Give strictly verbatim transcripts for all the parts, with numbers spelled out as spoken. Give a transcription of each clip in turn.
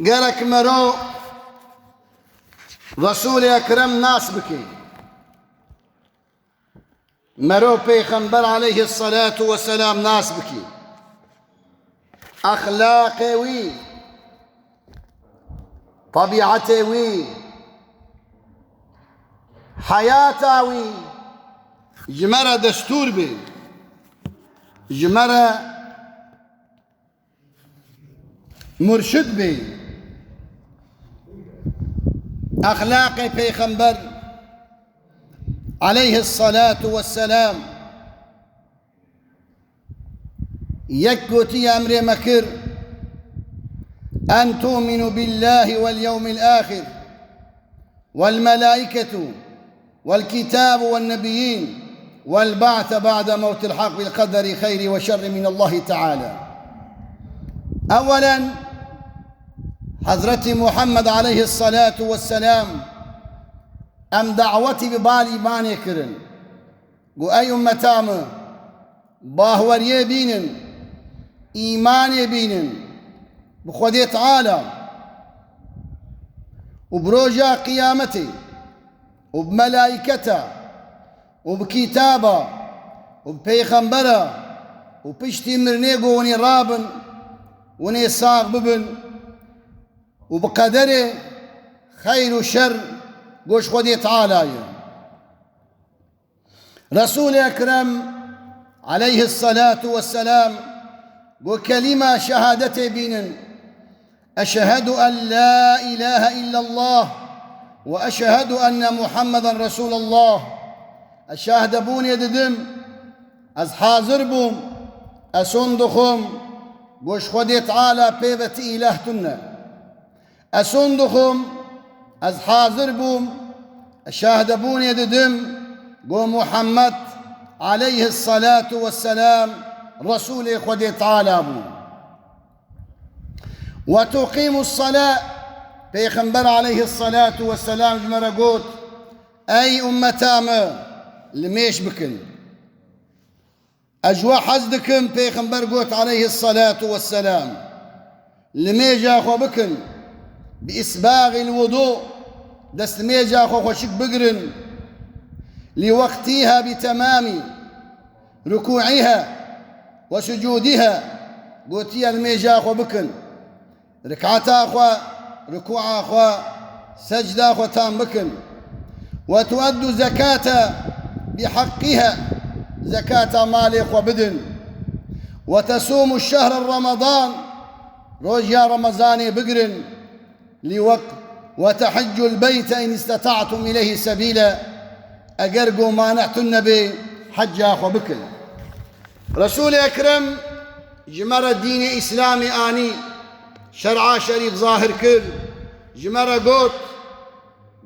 Gerek mero Resûlê Ekrem nas bike. Mero Pêxember aleyhisselatu vesselam nas bike. Exlaqê wî, tebîetê wî, heyata wî ji me re destûr be. Ji me re murşid bê. Exlaqê Pêxember aleyhisselatu vesselam, yek gotiye emrê me kir, "En tu'minu billahi vel yewmil ahir." والملائكة والكتاب والنبيين والبعث بعد موت الحق بالقدر خيره وشره من الله تعالى. Ewelen, Hezretî Muhammed aleyhisselatu vesselam em dawetî bi bal îmanê kirin. Got, ey ummeta min, baweriyê bînin, îmanê bînin bi Xwedê Teala û bi roja qiyametê û bi melaîketa û bi kitaba û bi pêxembera û piştî mirinê ku hûnê rabin, hûnê sax bibin û bi qederê xeyr û şer ku ji Xwedê Teala ye. Resûlê Ekrem aleyhisselatu vesselam got, kelîma şehadetê bînin. Eşhedu en la ilahe illallah ve eşhedu enne Muhammeden Resulallah. Ez şahidebûnê didim. Ez hazir bûm. Ez son dixwim. Got, ji Xwedê Teala pê ve ti îlah tune. Ez son dixwim, ez hazir bûm, ez şahidebûnê didim, ku Muhammed aleyhisselatu vesselam Resûlê Xwedê Teala bû. Ve tuqîmus salâ, Pêxember aleyhisselatu vesselam ji me re got, ey ummeta min, limêj bikin. Ez ji we hez dikim, Pêxember got aleyhisselatu vesselam, limêja xwe bikin, bi isbâxil wudû, destlimêja xwe xweşik bigirin, li weqtîha bi temamî rukûîha ve sucûdîha, gotiye limêja xwe bikin. Rikata xwe, rikûa xwe, secda xwe tam bikin. Ve tueddu zekate bi heqqiha, zekata malê xwe bidin. Ve tesûmu şehre Ramadan, roja Ramazanê bigirin. Li wek ve tehiccul beyte in istata'tum ileyhi sebîle, eger ku maneh tune bê, hecca xwe bikin. Resûlê Ekrem ji me re dînê Îslamê anî, şer'a şerîf zahir kir, ji me re got,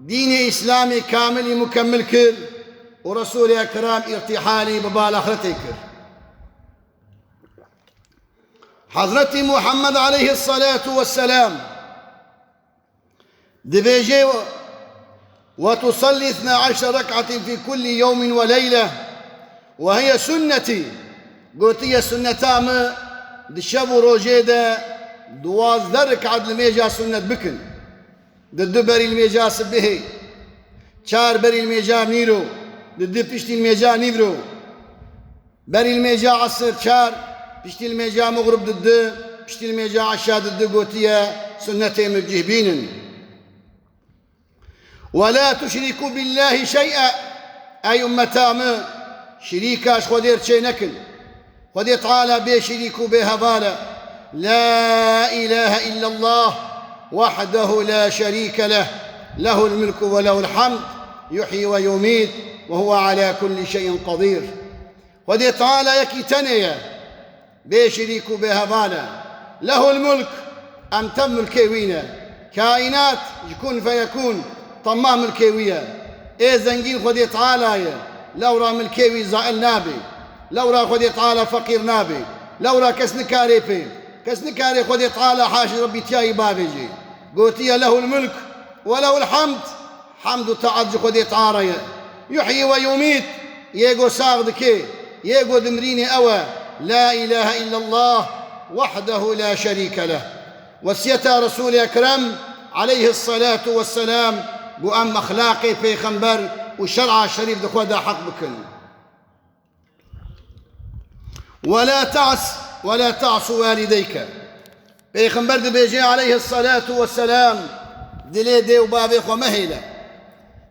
dînê Îslamê kamilî mukemmil kir û Resûlê Ekrem îrtîhalî bi bal axretê kir. Hezretî Muhammed aleyhisselatu vesselam dibêje, "Ve tusalli ithna eşre rek'atin fi kulli yewmin ve leyle ve hiye sünnetî." Gotiye, sunneta min, di şev û rojê de duwazdeh rekat limêja sunnet bikin. Di du berî limêja sibihê, çar berî limêja nîro, di du piştî limêja nîvro. Berî limêja esir çar, piştî limêja mixrib di du, piştî limêja eşa di du gotiye, sunnetê min cih bînin. "Ve la tuşrikû billâhi şey'e", ey ummeta min, şirîka ji Xwedê re çê nekin. Xwedê Teala bê şirîk û bê heval e. La ilahe illallah, wahdehu la şerîke leh, lehul mulku ve lehul hamd, yuhyi ve yumît, ve huve ala kulli şeyin qedîr. Xwedê Teala yekî tenê ye, bê şirîk û bê heval e. Lehul mulk, em tev milkê wî ne. Kaînat ji kun feyekûn, temma milkê wî ye. Ê zengîn Xwedê Teala ye. Lewra milkê wî zail nabe. Lewra Xwedê Teala feqîr nabe. Lewra kes nikare pê. Kes nikare Xwedê Teala haşî Rebbîtiyayî bavêje. Gotiye, "Lehul mulk ve lehul hamd." Hemd û taet ji Xwedê Teala ye. Yuhyi ve yumît, yê go sax dike, yê go dimrînê ew e. La ilahe illallah, wahdehu la şerîke leh. Wesiyeta Resûlê Ekrem aleyhisselatu vesselam, ku em exlaqê pêxember û şer'a şerîf di xwe de heq bikin. Wela ta's, wela ta'su walideyke. Pêxember dibêje aleyhisselatu vesselam, dilê dê û bavê xwe mehêle.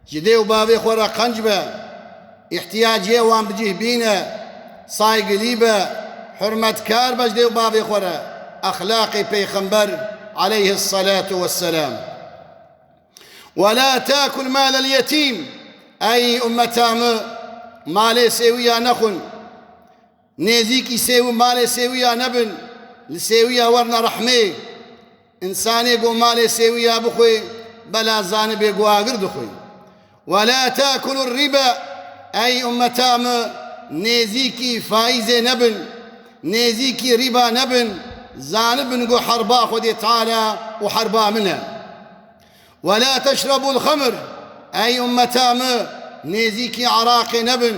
Ji dê û bavê xwe re qenc be, îhtiyaciyê wan bi cih bîne, saygilî be, hurmetkar be ji dê û bavê xwe re, exlaqê pêxember aleyhisselatu vesselam. Wela takul malel yetîm, ey ummeta min, malê sêwiya nexwin. Nêzîkî sêwi, malê sêwiya nebin, li sêwiya werine rehmê. Însanê ku malê sêwiya bixwe, bela zanibê ku agir dixwe. Wela takulu riba, ey ummeta min, nêzîkî faîzê nebin, nêzîkî rîba nebin, zanibin ku herba Xwedê Teala û herba min e. Wela teşrebul xemr, ey ummeta min, nêzîkî eraqê nebin,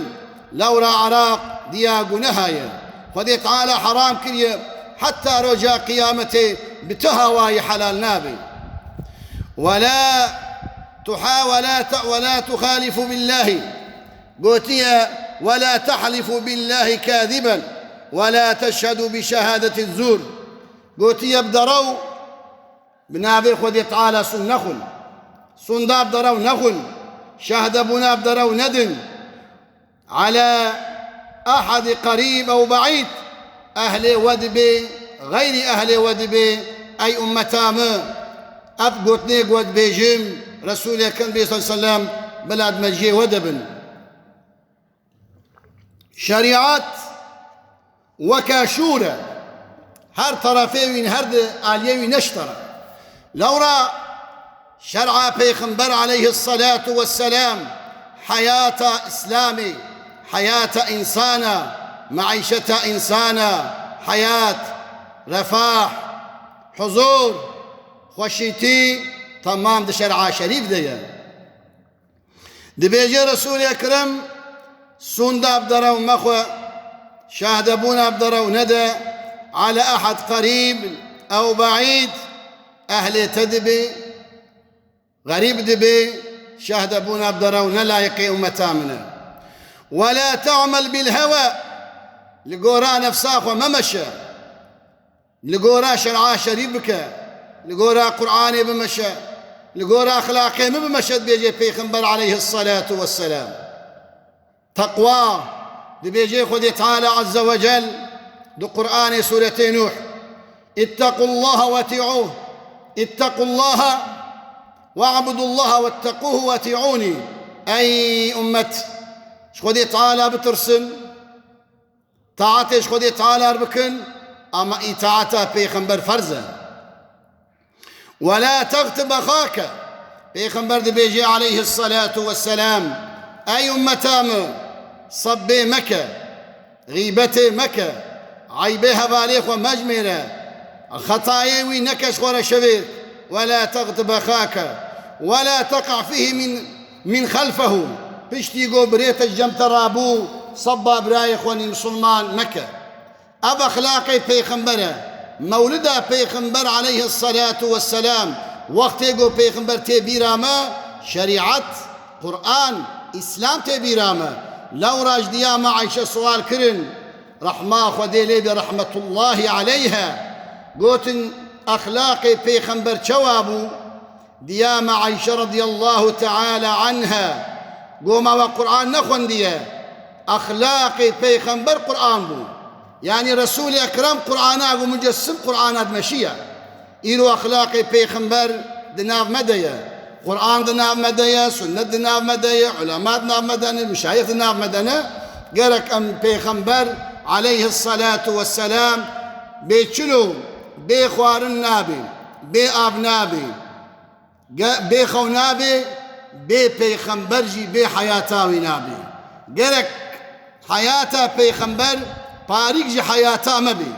lewra eraq diya guneha ye. Xwedê Teala heram kiriye, heta roja qiyametê bi tu hawayî helal nabe. Wela tuha-, wela te-, wela tuxalifu billahi. Gotiye, wela tehlifu billahi kâziben, wela teşhedu bi şehadeti zur. Gotiye, bi derew bi navê Xwedê Teala sûn nexwin. Sûnda bi derew nexwin. Şehdebûna bi derew nedin. Ala ehadi qerîb ew beîd. Ehlê we dibê, xeyrî ehlê we dibê, ey ummeta min. Ev gotinê ku we dibêjim, Resûlê Ekrem bê sallallahu aleyhi ve sellem, bila di meciyê we de bin. Şerîat weke şûr e. Her terefê wî, her di aliyê wî neştere. Lewra şer'a Pêxember aleyhisselatu vesselam, heyata Îslamê, heyata însana, meîşeta însana, heyat, refah, huzur, xweşîtî temam di şer'a şerîf de ye. Dibêje Resûlê Ekrem, sûnda bi derew mexwe, şahdebûna bi derew nede, ala ehad qerîb ew beîd, ehlê te dibe, xerîb dibe, şahdebûna bi derew ne layiqê ummeta min e. Wela te'mel bil hewa, li gora nefsa xwe memeşe. Li gora şer'a şerîf bike, li gora Qur'anê bimeşe, li gora exlaqê min bimeşe, dibêje Pêxember aleyhisselatu vesselam. Teqwa, dibêje Xwedê Teala azze ve cel di Qur'anê sûretê Nûh, "Îttequllaha weti'ûh, îttequllaha we'budullaha wetteqûhu weti'ûnî." Ey ummet, ji Xwedê Teala bitirsin, taetê ji Xwedê Teala re bikin, ama îtaeta pêxember ferz e. Wela textib exake. Pêxember dibêje aleyhisselatu vesselam, ey ummeta min, sebbê meke, xîbetê meke, eybê hevalê xwe mejmêre, xetayê wî neke ji xwe re şevêr. Wela textib exake. Wela teqa fîhî min min xelfehu, piştî ku birê te ji cem te rabû, sebba birayê xwe nî misilman meke. Ev exlaqê pêxember e. Mewlida pêxember aleyhisselatu vesselam, wextê ku pêxember tê bîra me, şerîat, Qur'an, Îslam tê bîra me. Lewra ji diya me Ayşe sual kirin, rehma Xwedê lê be, rehmetullahî aleyha, gotin, exlaqê pêxember çawa bû? Diya me Ayşe radiyallahu teala anha, goma we Qur'an nexwendiye, exlaqê pêxember Qur'an bû. Yanî Resûlê Ekrem Qur'ana ku mucessim Qur'ana dimeşiye. Îro exlaqê pêxember di nav me de ye. Qur'an di nav me de ye, sunnet di nav me de ye, ulema di nav me de ne, mişayix di nav me de ne. Gerek em pêxember aleyhisselatu vesselam bê çilo, bê xwarin nabê, bê av nabê. Ge-, bê xew nabê, bê pêxember jî, bê heyata wî nabê. Gerek heyata pêxember parîk ji heyata me bê.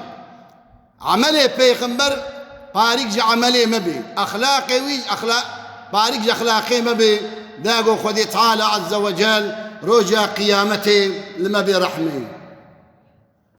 Emelê pêxember parîk ji emelê me bê. Exlaqê wî exla-, parîk ji exlaqê me bê. Da ku Xwedê Teala Azze ve Cel roja qiyametê li me bê rehmê.